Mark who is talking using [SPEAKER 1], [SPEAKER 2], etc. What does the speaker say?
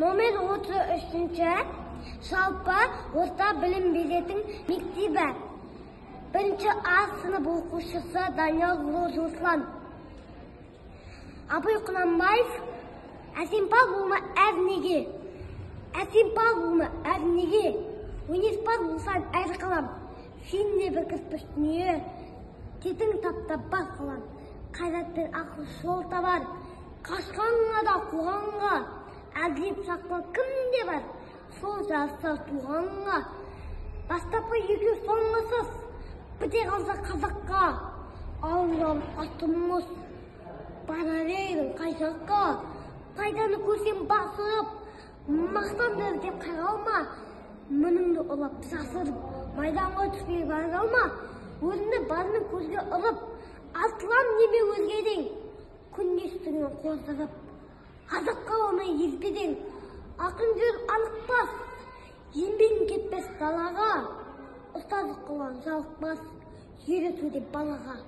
[SPEAKER 1] Номер 33-ші жалпы орта білім беретін мектебі. Бірінші А сынып оқушысы Даниял Руслан. Абай Құнанбаев: «Әсемпаз болма әр неге, әсемпаз болма әр неге, өнерпаз болсаң әр қалам, сен де бір кірпіш дүние, тетің таптап бас қалам. Қайрат пен ақыл жол табар, қашқанға да қуғанға, әділет сақтау кімде бар, сол жарасар туғанға. Бастапқы екеу соңғысыз, біте қалса қазаққа, алынған атымыз, барар едің қай жаққа? Пайданы көрсең басып, мақтанды деп қайғалма, мініңді ұрлап жасырып, майданға түспей бара алма, өзіңді барымен көзге ұрып, артылам деме өзгеден, күндестігін қоздырып, қазаққа болмай езбеден, ақын жүріп анықпас, еңбегің кетпес далаға, ұстаздық қылған жалықпас, үйретуде балаға».